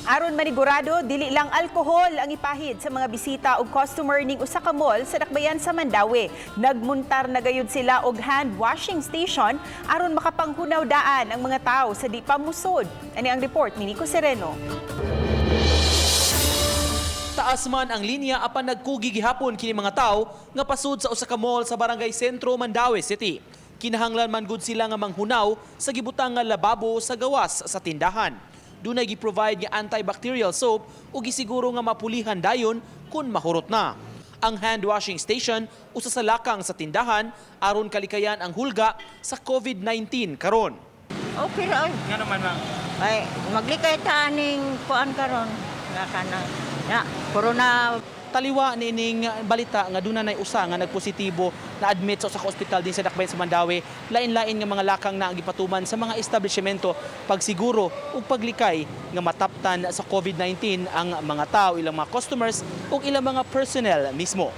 Aron manigurado, dili lang alkohol ang ipahid sa mga bisita ug customer ning usa ka mall sa dakbayan sa Mandaue. Nagmuntar na gayud sila og hand washing station aron makapanghunaw daan ang mga tao sa di pa musod. Ani ang report ni Nico Sereno. Taas man ang linya, apan nagkugi gihapon kini mga tao nga pasud sa usa ka mall sa Barangay Sentro, Mandaue City. Kinahanglan man gud sila nga manghunaw sa gibutang nga lababo sa gawas sa tindahan. Dunay gi-provide nga antibacterial soap ug gisiguro nga mapulihan dayon kun mahurot na. Ang hand washing station usa sa lakang sa tindahan aron kalikayan ang hulga sa COVID-19 karon. Okay ra oy. Nga naman, ma'am? Ay, maglikay ta aning kuan karon nga kana. Na, corona. Taliwa niining balita nga duna nay usa nga nagpositibo na admit sa usa ka ospital din sa dakbayan sa Mandaue, lain-lain nga mga lakang na ang gipatuman sa mga establishmento pagsiguro ug paglikay nga mataptan sa COVID-19 ang mga tao, ilang mga customers ug ilang mga personnel mismo.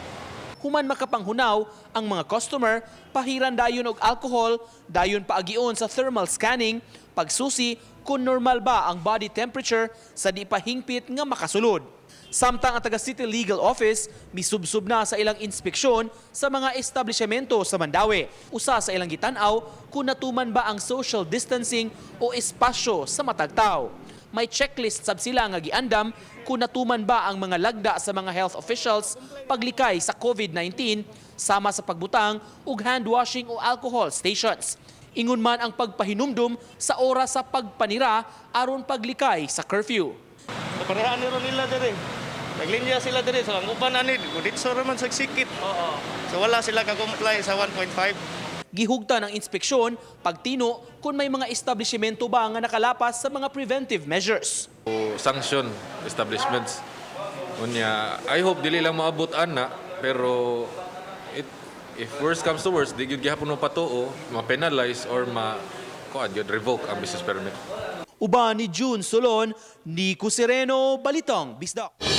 Human makapanghunaw ang mga customer, pahiran dayon og alcohol, dayon paagion sa thermal scanning, pagsusi kung normal ba ang body temperature sa di pa hingpit nga makasulod. Samtang ang taga City Legal Office misubsob na sa ilang inspeksyon sa mga establishmento sa Mandaue. Usa sa ilang gitan-aw kung natuman ba ang social distancing o espasyo sa matag tawo. May checklist sab sila nga giandam kung natuman ba ang mga lagda sa mga health officials paglikay sa COVID-19, sama sa pagbutang og hand washing o alcohol stations. Ingon man ang pagpahinumdum sa oras sa pagpanira aron paglikay sa curfew. So, parehaan nila nila dire. Naglinya sila dire. So ang uban ani, didto ra man sa sikit. Oo. So wala sila ka-comply sa 1.5. Gihugtan ang inspeksyon pagtino kung may mga establishmento ba nga nakalapas sa mga preventive measures. Sanction establishments. Unya, I hope dili lang maabot ana, pero if worst comes to worst, di gyud gihapon mo patuo, ma-penalize or ma kuan gyud, revoke ang business permit. Uban ni June Solon, Nico Sereno, Balitang Bisdak.